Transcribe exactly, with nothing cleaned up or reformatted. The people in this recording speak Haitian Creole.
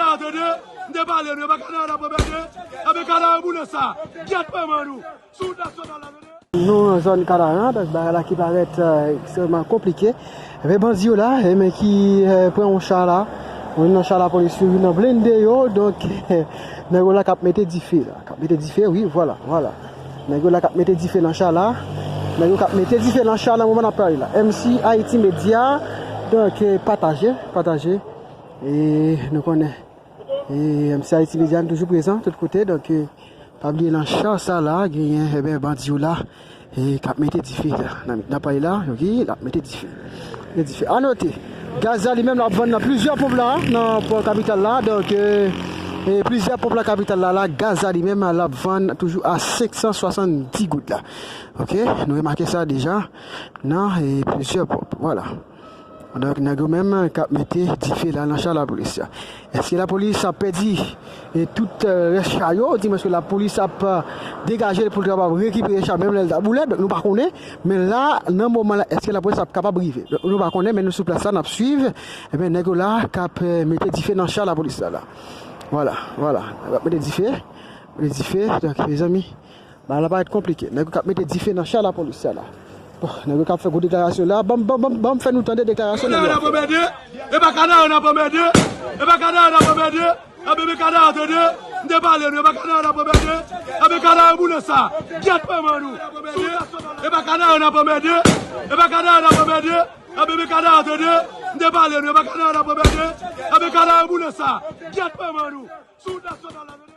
Tande, m te pale nou, e pa Kanaran n ap anmède. Enben Kanaran boule sa, gyèt manman nou. Sou wout nasyonal la, tande. Nou nan zòn Kanaran, donk bagay la ki parèt, euh, ekstrèmman konplike. Enben bandi yo la, enben ki, euh, pran yon cha la, yon nan cha lapolis yo, yon nan blende yo, donk nèg yo la k ap mete dife la, k ap mete dife, wi, vwala, vwala. Nèg yo la k ap mete dife nan cha la, nèg yo k ap mete dife nan cha nan moman n ap pale la. M C Haiti Media, donk, euh, pataje, pataje. E nou konnen, e M C Haiti Media n toujou prezan tout kote, donk, e, pa bliye nan cha sa la, genyen, enben, bandi yo la, e, k ap mete dife la. Nan, nan pale la, yo ki, l ap mete dife. Mete dife. A note, gaz la li menm l ap vann nan plizyè ponp la, nan pò kapital la, donk, e, e, plizyè ponp la kapital la, la, gaz la li menm l ap vann toujou a senk san swasanndis goud la. Oke, nou remake sa deja nan, e, plizyè ponp. Vwala. Donk, nèg yo menm k ap mete dife la nan cha lapolis la. Èske lapolis ap pèdi, e, tout, e, rès cha yo? Di mwen, èske lapolis ap, e, degaje l pou l kapab rekipere cha menm lè l ta boule? Donk, nou pa konnen. Men la, nan moman la, èske lapolis ap kapab rive? Donk, nou pa konnen, men nou sou plas la, n ap swiv. Enben, nèg yo la k ap, e, mete dife nan cha lapolis la, la. Vwala, vwala. Nèg yo ap mete dife. Mete dife. Donk, mezanmi, bagay la parèt konplike. Nèg yo k ap mete dife nan cha lapolis la. Bon, nèg yo k ap fè gwo deklarasyon la. Ban m, ban m, ban m, ban m fè nou tande deklarasyon nèg yo ap fè. Kanaran n ap anmède. E pa Kanaran n ap anmède. E pa Kanaran n ap anmède. Enben, men Kanaran tande. M te pale nou. E pa Kanaran n ap anmède. Enben, Kanaran boule sa. Gyèt manman nou. Sou wout nasyonal la. E pa Kanaran n ap anmède. E pa Kanaran n ap anmède. Enben, men Kanaran tande. M te pale nou. E pa Kanaran n ap anmède. Enben, Kanaran boule sa. Gyèt manman nou. Sou wout nasyonal la.